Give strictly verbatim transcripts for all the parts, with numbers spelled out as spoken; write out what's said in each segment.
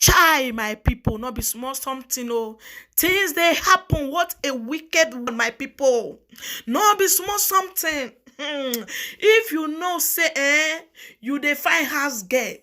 Chai, my people, no be small something, oh. Things dey happen. What a wicked one, my people. No be small something. Hmm. If you know say, eh, you dey find house girl,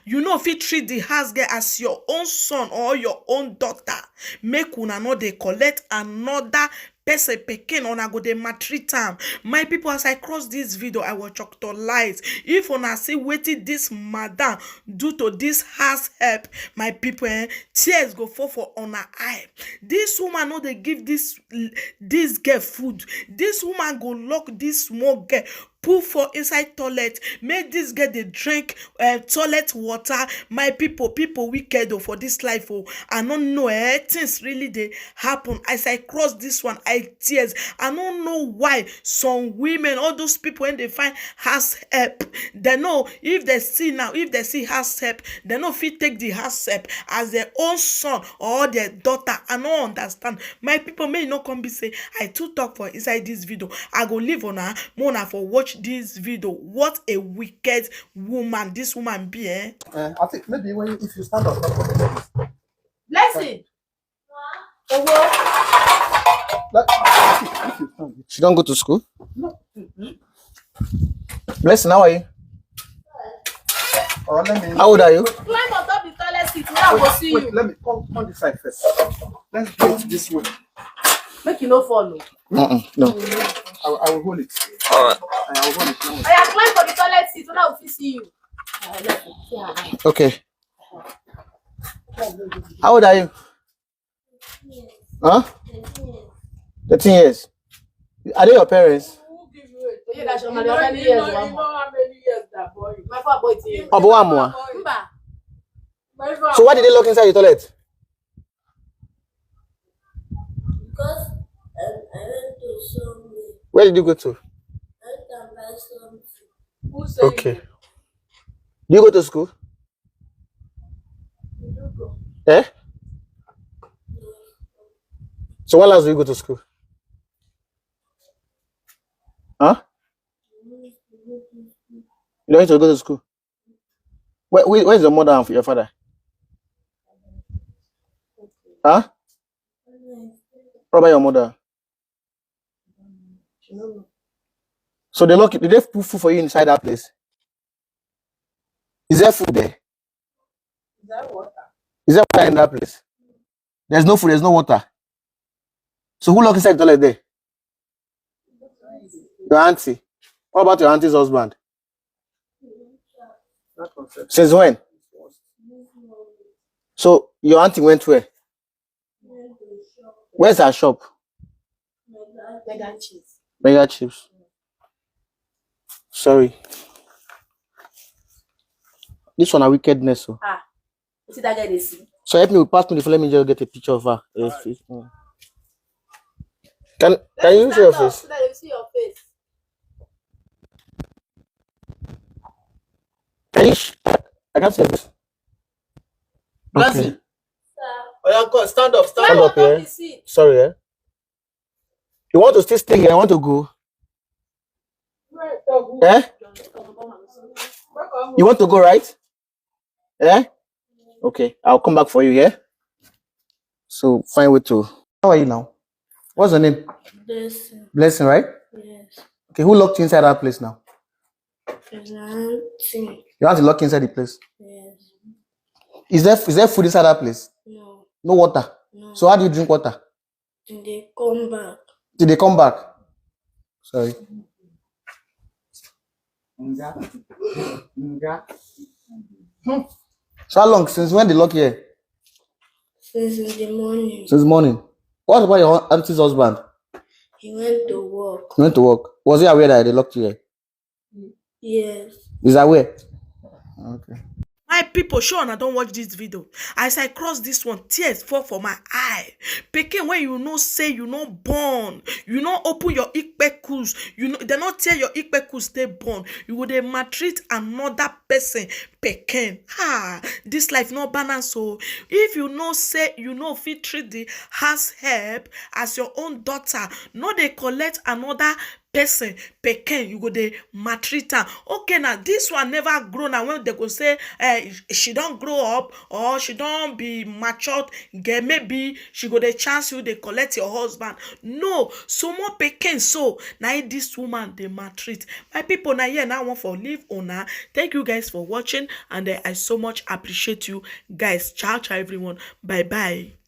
you no fit treat the house girl as your own son or your own daughter. Make una no dey collect another person pikin, una go dey maltreat am. My people, as I cross this video, I was choctolized. If una see wetin this madam do to this house help, my people, eh, tears go fall for una eye. This woman no dey give this, this girl food. This woman go lock this small girl, put for inside toilet, make this girl dey drink, eh, toilet water. My people, people wicked, oh, for this life, oh. I no know, eh, things really dey happen. As I cross this one, I tears. I no know why some women, all those people, when they find house help, they know if they see now, if they see house help, they no fit take the house help as their own son or their daughter. I no understand. My people, may no come be say I too talk for inside this video. I go leave una, more una for watch this video. What a wicked woman this woman be, eh? Uh, I think maybe when you, if you stand up. Blessing. Owo. Like, if you stand. She don't go to school? No. Blessing, how are you? Or let me. How old are you? Climb on top the toilet seat. Now I go see Wait, you. Let me come on this side first. Let's do it this way. Make you no fall. Oh. Mm-mm, no. I, will- I will hold it. All right. I will hold it. Don't worry. Oya, climb for the toilet seat. Now we fit see you. Ah, let's go. See her eye. Okay. How old are you? Huh? thirteen years. Are they your parents? Oye, that's your mother. How many years? One more. My father boy. Obo wa mo wa. Mba. So why did they lock inside the toilet? Because um, I went to somewhere. Where did you go to? I went and buy something. Who sent Okay. Do you go to school? Eh? So when last did you go to school? Huh? You don't need to go to school. Where, where, where's your mother and your father? Huh? What about your mother? So they lock it. Did they put food for you inside that place? Is there food there? Is that water? Is there water in that place? There's no food. There's no water. So who locked inside the toilet there? Your auntie. What about your auntie's husband? That concept. Since when? So your auntie went where? Where's her shop? Mega cheese. Mega chips. Sorry. This one a wickedness. Oh. Ah, you see that guy they see? So help me with pass me the phone. Let me just get a picture of her. Yes, please. Mm. Can can you see your face? So that you see your face. Can you sh- I can't see your face. Blessing. Oya, come, stand up, stand Stand up. up here. Seat. Sorry, eh? You want to still stay here? I want to go. Eh? You want to go, right? Eh? Okay, I'll come back for you, yeah? So find way to. How are you now? What's your name? Blessing. Blessing, right? Yes. Okay, who locked you inside that place now? It's my auntie. You want to lock you inside the place? Yes. Is there is there food inside that place? No. No water. No. So how do you drink water? And they come back. Till they come back. Sorry. Nga. Nga. So how long? Since when they lock here? Since in the morning. Since morning. What about your auntie's husband? He went to work. He went to work. Was he aware that they locked you here? Yes. He's aware. Okay. My people, sure una don watch this video. As I cross this one, tears fall for my eye. Pikin, when you know say you no born, you no open your ikpekus, you know they no tear your ikpekus stay born. You go dey maltreat another person pikin. Ah, this life no balance. So if you know say you no fit treat the house help as your own daughter, no dey collect another person pikin, you go dey maltreat am. Okay, now this one never grow. Now when they go say, eh, she don grow up or she don be matured girl, maybe she go dey chance you dey collect your husband. No, so more pikin, so now this woman dey maltreat. My people, now here now one for leave una. Thank you guys for watching, and eh, I so much appreciate you guys. Ciao, ciao, everyone. Bye bye.